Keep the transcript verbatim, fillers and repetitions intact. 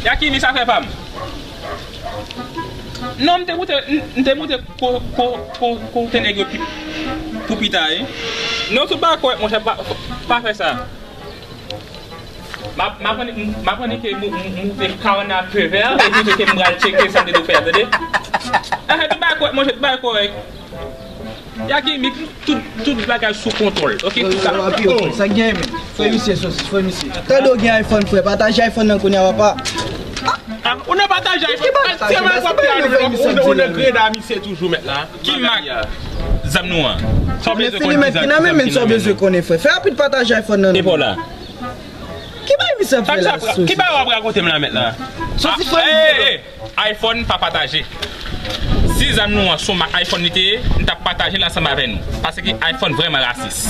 Yakimi, sa fè pa m. Non, m te moute, m, m te moute ko, ko, ko, kote nèg yo pi, pou pita, wi. Non, tout bagay kòrèk, monchè, pa, pa fè sa. M ap, m ap annik, m ap annike mou-, mou-, moute karant pevè, epi ke m pral tcheke sa m te dwe fè a, tande. Ehe, tout bagay kòrèk, monchè, tout bagay kòrèk. Yakimi, tout, tout bagay sou kontwòl, oke? Tout sa. Yo, yo, yo, yo, sa gen, men. Fè misye sosis, fè misye. Tande w gen iPhone, frè. Pataje iPhone nan kounye a, papa. Ah, ou nan pataje iPhone? Ki pataje? Ou nan, ou nan greda misye toujou, mèt la. Ki mak zam nou an? Sa w bezwen konnen ki zam, ki nan men, men sa w bezwen konnen, frè. Fè rapid, pataje iPhone nan. E pa w la. Ki bay misye ap fè la, sosis? Ki bay w ap rakonte m la, mèt la? Sosis, frè. Hey, hey, hey. iPhone pa pataje. Si zam nou an sou mak iPhone li te ye, m t ap pataje l ansanm avè nou. Paske iPhone vrèman rasis.